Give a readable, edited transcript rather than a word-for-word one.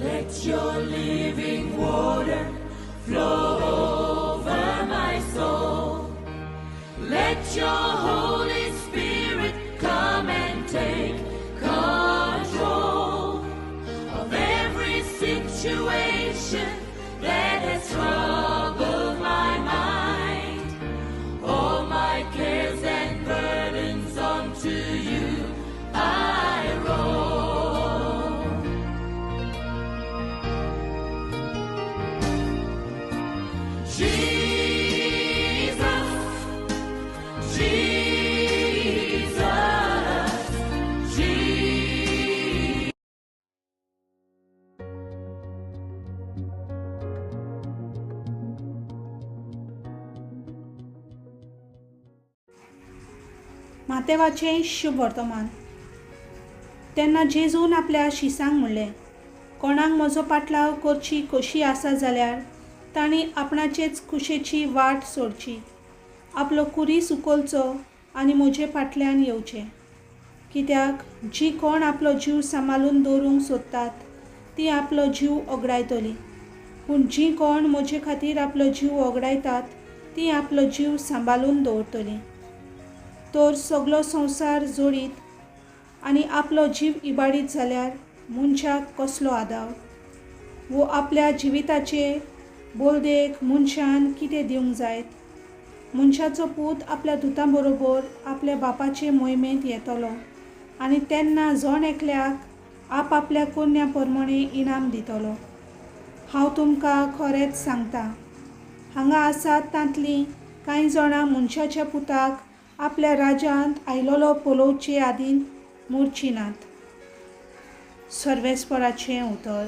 Let your living water flow over my soul. Let your Holy Spirit come and take control of every situation that has troubled my mind. All my cares and burdens onto you I roll. Jesus, Jesus, Jesus. मातेवाचें शुभ वर्तमान. तेन्ना जेजून आपल्या शिसांक म्हणलें, कोणाक म्हजो पाटलाव करची खोशी आसा जाल्यार तांणी आपणाचेच खुशेची वाट सोडची, आपलो कुरीस उखलचो आनी म्हजे फाटल्यान येवचें. कित्याक जीं कोण आपलो जीव सांबाळून दवरूंक सोदतात तीं आपलो जीव ओगडायतलीं, पूण जीं कोण म्हजे खातीर आपलो जीव ओगडायतात तीं आपलो जीव सांबाळून दवरतलीं. तर सगलो संवसार जोडीत आनी आपलो जीव इबाडीत जाल्यार मनशाक कसलो आदाव? वो आपल्या जिविताचे बोलदेक मनशान कितें दिवंक जायत? मनशाचो पूत आपल्या दुतां बरोबर आपल्या बापाचे मोहिमेंत येतलो आनी तेन्ना जण एकल्याक आपआपल्या कोन्या प्रमाणे इनाम दितलो. हांव तुमकां खरेंच सांगता, हांगा आसात तांतलीं कांय जाणां मनशाच्या पुताक आपल्या राज्यांत आयलोलो पळोवचे आदीं मरचीं नात. सर्वेस्पराचें उतर.